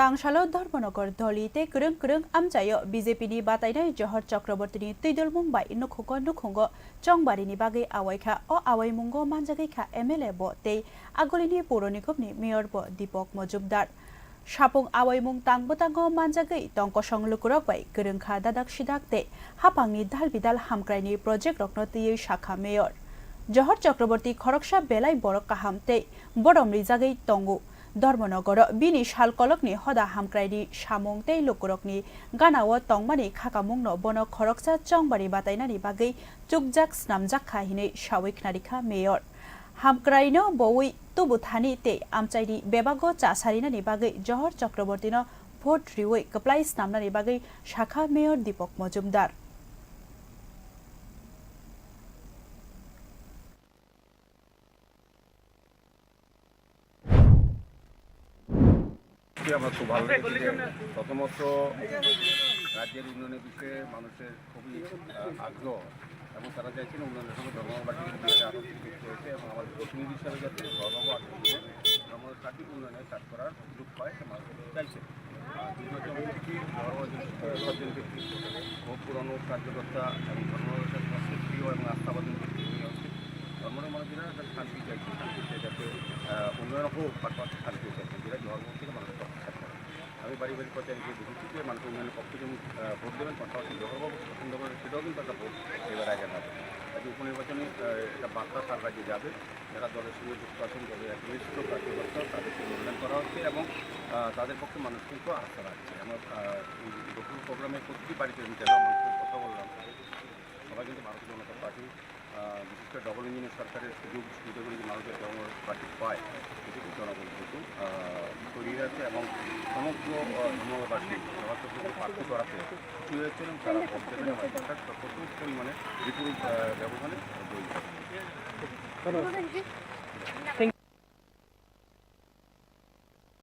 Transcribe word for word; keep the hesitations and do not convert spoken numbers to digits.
Tangsalo Dharmanagar Dholi tei kwrwng kwrwng amchaio B J P ni batainai Johor Chakraborty ni twidulmung bai nukhungo nukhungo chongbarini bagwi awaikha. O awaimungo manjagwi kha M L A bo tei Agulini Puro Nigom ni Mayor bo Deepak Majumdar. Sapung awaimung tang bwtango manjagwi tong kosong lukurok bai kwrwngkha dadak sidak tei haphangni dal bidal hamkraini project rokno twiwi sakha Mayor. Johor Chakraborty khoroksa belai borok kaham tei bodom rijagwi tongo. Dharmanagaro bini sal kolokni hoda hamkraini samung tei lukurokni ganao tongmani khakamungno bono khoroksa chongbari batainani bagwi chukjak snamjak kha hinwi sawi khnarikha Mayor. Hamkraino bowi tubu thani tei amchaini bebago cha sarinani bagwi Johor Chakrabortino vote riwi kwplai snamnani bagwi sakha Mayor Deepak Majumdar. আমার খুব ভালো লেগেছে যে প্রথমত রাজ্যের উন্নয়নের বিষয়ে মানুষের খুবই, আহ, আগ্রহ এবং তারা চাইছেন উন্নয়নের সঙ্গে ধর্মবাড়ির বিয়েটা আরও যুক্ত হয়েছে এবং আমাদের প্রতিনিধি হিসাবে যাতে ধর্মবাড়ি ধর্মবাড়ির উন্নয়নে কাজ করার সুযোগ পায়, সে মানুষ চাইছে। আর দ্বিতীয়ত হচ্ছে কি, ধর্ম, আহ, সজ্জন ব্যক্তি, বহু পুরনো কার্যকর্তা এবং ধর্মবাড়ির সাথে প্রিয় এবং আস্থাভাজন ব্যক্তি। উনি হচ্ছে ধর্মের মানুষেরা একটা শান্তি চাইছে, শান্তি চাই যাতে, আহ, উন্নয়ন হোক, পাশাপাশি শান্তি চাইছে, যেটা ধর্ম থেকে মানুষ প্রত্যাশা করে। আমি বাড়ি বাড়ি প্রচারে গিয়ে দেখেছি যে মানুষ উন্নয়নের পক্ষে যেমন, আহ, ভোট দেবেন, পাশাপাশি জহরবাবু পছন্দ করেন, সেটাও কিন্তু একটা ভোট এবার আগে হবে। কাজে উপনির্বাচনে, আহ, এটা বার্তা সারা রাজ্যে যাবে। যারা দলের সঙ্গে যুক্ত আছেন, দলের একনিষ্ঠ কার্যকর্তা, তাদেরকে মূল্যায়ন করা হচ্ছে এবং, আহ, তাদের পক্ষে মানুষ কিন্তু আস্থা রাখছে। আমরা, আহ, এই গোকুল প্রোগ্রামে প্রতিটি বাড়িতে আমি গেলাম, মানুষের কথা বললাম, সবাই কিন্তু ভারতীয় জনতা পার্টি, আহ, বিশেষ করে ডাবল ইঞ্জিনের সরকারের সুযোগ সুবিধাগুলি যে মানুষের জনগণ পার্টি পায়, সেটি কিন্তু জনগণ কিন্তু, আহ, তৈরি হয়ে আছে এবং সমগ্র, আহ, ধর্মবাসী জনগণ প্রার্থী করাতে খুশি হয়েছে এবং তারা ভোট দেবেন এবং একটা প্রচুর পরিমাণে বিপুল, আহ, ব্যবধানে জয়ী হবে। ধন্যবাদ।